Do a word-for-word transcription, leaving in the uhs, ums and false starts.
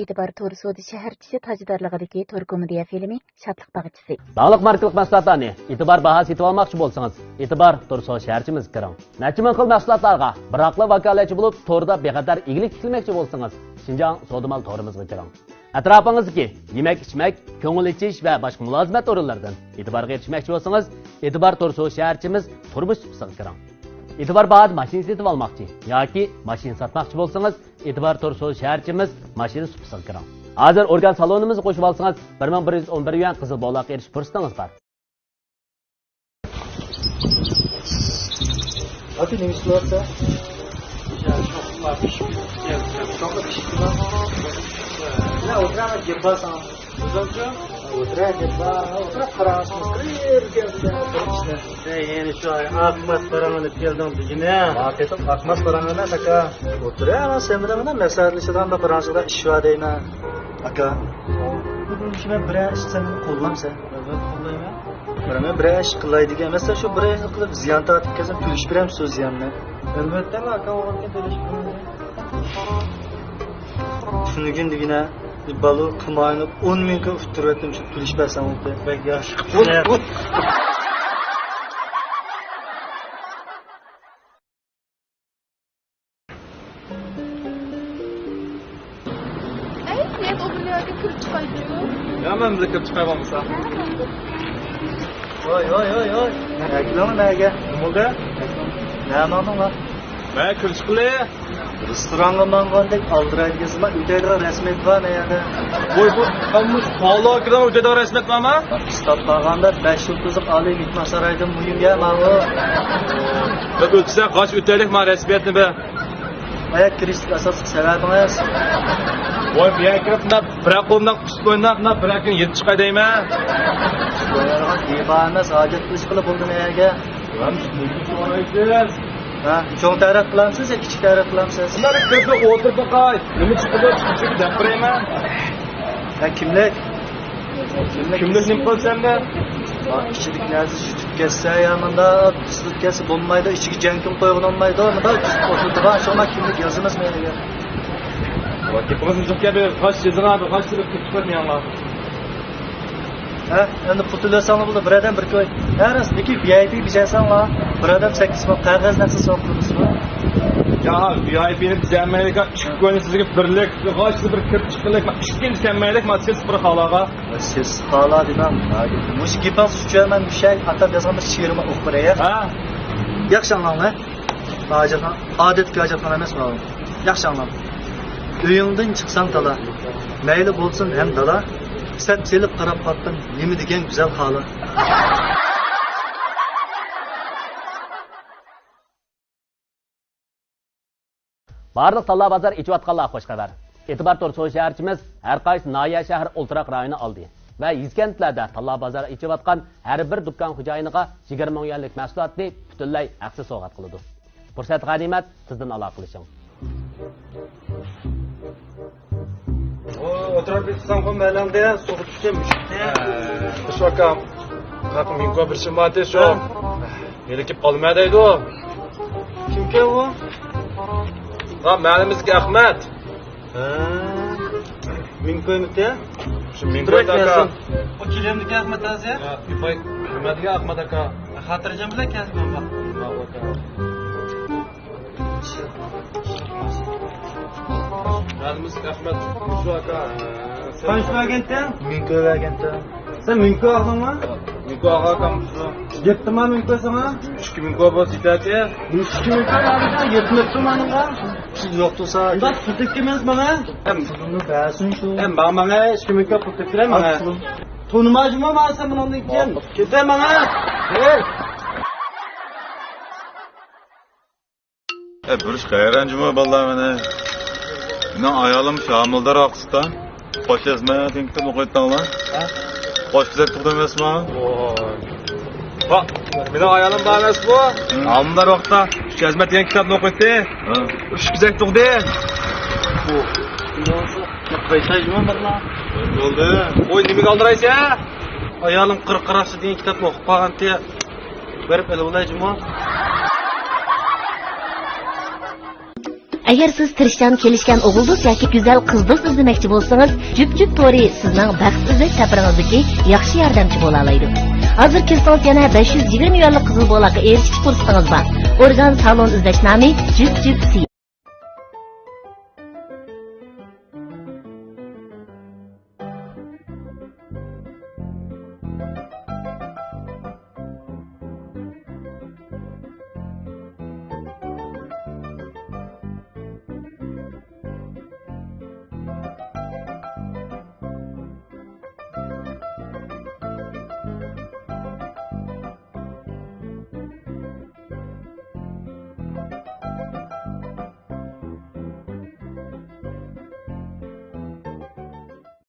ئېتىبار تور سودا شەھەرچىسى تاجدارلىقىدىكى تور كومېدىيە فىلىمى شادلىق باغچىسى. داڭلىق ماركىلىق مەھسۇلاتلارنى ئېتىبار باھاسىدا سېتىۋالماقچى بولسىڭىز، ئېتىبار تور سودا شەھەرچىمىزگە كىرىڭ. نەچچە مىڭ خىل مەھسۇلاتلارغا بىراقلا ۋاكالەتچى بولۇپ، توردا بىخەتەر ئىگىلىك تىكلىمەكچى بولسىڭىز، شىنجاڭ سودا مال تورىمىزغا كىرىڭ. ئەتراپىڭىزدىكى يېمەك-ئىچمەك، كۆڭۈل ئېچىش ۋە باشقا مۇلازىمەت ئورۇنلىرىدىن ئېتىبارغا ئېرىشمەكچى بولسىڭىز، ئېتىبار تور سودا شەھەرچىمىز تۇرمۇش سۇپىسىغا كىرىڭ. ئېتىبار باھادا ماشىنا سېتىۋالماقچى ياكى ماشىنا ساتماقچى بولسىڭىز، ئېتىبار تور سودا شەھەرچىمىز ماشىنا سۇپىسىغا كىرىڭ. ھازىر ئورگان سالونىمىزغا قوشۇۋالسىڭىز، بىر مىڭ بىر يۈز ئون بىر يۈەن قىزىل بولاققا ئېرىشىش پۇرسىتىڭىز بار. ئاكا، نېمە ئىش قىلىۋاتىسەن؟ شوخلا پىشىپ كەلدى. شوخلا پىشىپ كەلدى. مانا ئولتۇراڭ، گەپ بار ساڭا. ئۆزۈڭچۇ؟ ئولتۇراڭ، گەپ بار. ئولتۇراڭ، قاراڭ، ئىشىڭىز قىلىپ كەلدى. ئەي، يەنە شۇ ئاقماس پاراڭ ئېلىپ كەلدىڭ دېگىنە. ھەقىقەتەن ئاقماس پاراڭ ئەمەس، ئاكا. ئولتۇراڭ، سەن بىلەن مۇنداق مەسلىھەتلىشىدىغان بىر پاراڭچىلار ئىش بار دەيمەن. ئاكا، بۇ شۇ بىرەر ئىش سەن قوللامسەن؟ ئەلۋەتتە قوللايمەن. مانا مەن بىرەر ئىش قىلاي دېگەن ئەمەس، شۇ بىرەر ئىش قىلىپ زىيان تارتىپ كەلسەم، تۆلىشىپ بېرەمسىز شۇ زىياننى؟ ئەلۋەتتە، ئاكاڭ ئۇرۇپكەن، تۆلىشىپ بېرىمەن. تۈنۈگۈن دېگىنە، بىر بالىغا قىمارنى ئون مىڭ كوي ئۇتتۇرۇۋەتتىم، شۇ تۆلىشىپ بەرسەڭ بولدى. بەك ياخشى قىپسەن. ئەي، نىيەت ئوبرىلىۋەرگە كىرىپ چىقايدۇ. يا، مەن بىلەن كىرىپ چىقاي بولمىسا. ۋاي، ۋاي، ۋاي، ۋاي. نەگە كېلىڭلار، نەگە؟ نېمە بولدى؟ نەگە ماڭدىڭلار؟ مەن كىرىپ چىققىلى. رېستورانغا ماڭغاندەك ئالدىرايدىغان، ئۆتەيدىغان رەسمىيەت بارمۇ يەردە؟ ۋاي، بۇ، بۇ خالىغا كىرىدىغان ئۆتەيدىغان رەسمىيەت بارمۇ؟ ئىستاپ بارغاندا بەش يۇلتۇزلۇق ئالىي مېھمانسارايدىن مۇھىم يەر ماۋۇ. بىر ئۆتسە، قاچ ئۆتەيلىك ما رەسمىيەتنى بىر. ئاياق كىرىشتىكى ئاساسلىق سەۋەبىڭىز؟ ۋاي، بۇ يەرگە كىرىپ، مۇنداق بىر قولۇمدىن قۇسۇپ ئويناپ، مۇنداق بىر كۈن يېتىپ چىقاي دەيمەن. ئوينايدىغان گېپى بار ئەمەس، ھاجەت قىلىشقىلا بولدى مەن يەرگە. ھەم نېمە ئۈچۈن سورايسىز؟ ھە، چوڭ تەرەت قىلامسىز يا كىچىك تەرەت قىلامسىز؟ مۇنداق بىر كىرسە ئولتۇرۇپ باقاي. نېمە چىقىدۇ، چىقىپ دەپ بېرەيمەن. ھە، كىملىك؟ كىملىك نېمە قىلىسەن دە؟ ئىچىدىكى نەرسە يۇتۇپ كەتسە يا مۇنداق بۇزۇلۇپ كەتسە بولمايدۇ، ئىچىگە جەڭكىم قويغىلى بولمايدۇ، مۇنداق تۈزۈپ ئولتۇرىدىغان، شۇڭا كىملىك يازىمىز مەيلىگە. گېپىڭىزنى جىق گەپ، قاچ يېزىڭا، قاچ يېزىپ كېتىپ قويمىساڭلار. ھە، ئەمدى پۇل تۆلىسەڭلار بولدى، بىر ئادەم بىر كوي. ھە، راست، لېكىن ۋىئايپىگە بېجەرسەڭلار، بىر ئادەم سەككىز مىڭ قەغەز نەقسى سوق قىلىسىزمۇ؟ يا، ۋىئايپىنى بېجەرمەيلىك، ئىككى كوينى سىزگە بىرلىك، قاچ بىر كىرىپ چىققىلىك، ئىككىنچى كەلمەيلىك، ما سىز بىر خالاغا. سىز خالا دېمەڭ. مۇشۇ گېپىڭىز ئۈچۈن مەن مۇشۇ ئاتا يازغان بىر شېئىرىمنى ئوقۇپ بېرەي. ھە؟ ياخشى ئاڭلاڭلار. ھاجەتخانا، ئادەتتىكى ھاجەتخانا ئەمەس ماۋۇ. ياخشى ئاڭلاڭ. ئۆيۈڭدىن چىقساڭ تالا، مەيلى بولسۇن ھەم دالا، سەپ سېلىپ قاراپ قاپتىم، نېمە دېگەن گۈزەل خالا. بارلىق تاللا بازار ئېچىۋاتقانلارغا خۇش خەۋەر. ئېتىبار تور سودا شەھەرچىمىز ھەر قايسى ناھىيە، شەھەر، ئولتۇراق رايونى ئالدى ۋە يېزا كەنتلەردە تاللا بازار ئېچىۋاتقان ھەر بىر دۇكان خوجايىنىغا يىگىرمە مىڭ يۈەنلىك مەھسۇلاتنى پۈتۈنلەي ھەقسىز سوۋغات قىلىدۇ. پۇرسەت غەنىيمەت، تېزدىن ئالاقىلىشىڭ. ئولتۇرۇپ كېتىسەنغۇ مەلەڭدە، سۇغا چۈشتۈم، ئۈشۈپ. شۇ ئاكام. مىڭكو بىر شىماتى شۇ. ھېلى كېلىپ قالماي دەيدۇ. كىمكەن ئۇ؟ ھا، مەھەللىمىزدىكى ئەخمەت. ھە. مىڭكومىكەن؟ شۇ مىڭكو ئاكا. بۇ كىلىمدىكى ئەخمەت ھازىر؟ نېمە دېگەن ئەخمەت ئاكا؟ خاتىرجەم بىلەن كەلسىمەن بار. مەلۇم ئەخمەت مۇشۇ ئاكا. قانچە بەرگەنتىڭ؟ مىڭكو بەرگەنتىڭ. سەن مىڭكو ئالدىڭمۇ؟ مىڭكو ئاغا ئاكام مۇشۇ. يەتتىما مىڭكو ساڭا؟ ئىككى مىڭكو بولسا يېتەتتى. ئىككى مىڭكو ئالدىڭ، يەتمەپتۇ ماڭا. پۇل يوق تۇرسا. ئۇنداق پۇل تېپكىمىز ماڭا. ھەم پۇلۇمنى بەرسۇن شۇ. ھەم ماڭ ماڭا، ئىككى مىڭكو پۇل تېپكىلە ماڭا. تونۇمايجىمۇ ماڭا سەن بۇنىڭدىن كېيىن. كېتە ماڭا. ھەي. ئە، بىر ئىش قايران جۇمۇ بالىلار مېنى. مېنىڭ ئايالىم شامىلدار ۋاقتىدا قوش يازما دېگەن كىتابنى ئوقۇيتتىڭلار. ھە؟ قوش كېزەك تۇغدى ئەمەسمۇ؟ ۋاھ، مېنىڭ ئايالىم بار ئەمەسمۇ؟ شامىلدار ۋاقتىدا ئۈچ يازما دېگەن كىتابنى ئوقۇيتتى. ھە. ئۈچ كېزەك تۇغدى. بولدى. ۋوي، نېمىگە ئالدىرايسەن؟ ئايالىم قىرىق قاراقچى دېگەن كىتابنى ئوقۇپ قالغانتى. بېرىپ ئېلىۋالاي جۇمۇ. ئەگەر سىز تىرىشچان، كېلىشكەن ئوغۇل دوست ياكى گۈزەل قىز دوست ئىزدىمەكچى بولسىڭىز، جۈپ جۈپ تورى سىزنىڭ بەخت ئىزدەش سەپىرىڭىزدىكى ياخشى ياردەمچى بولالايدۇ. ھازىر كىرسىڭىز يەنە بەش يۈز يىگىرمە يۈەنلىك قىزىل بولاققا ئېرىشىش پۇرسىتىڭىز بار. ئورگان سالون ئىزدەش نامى جۈپ جۈپ سى.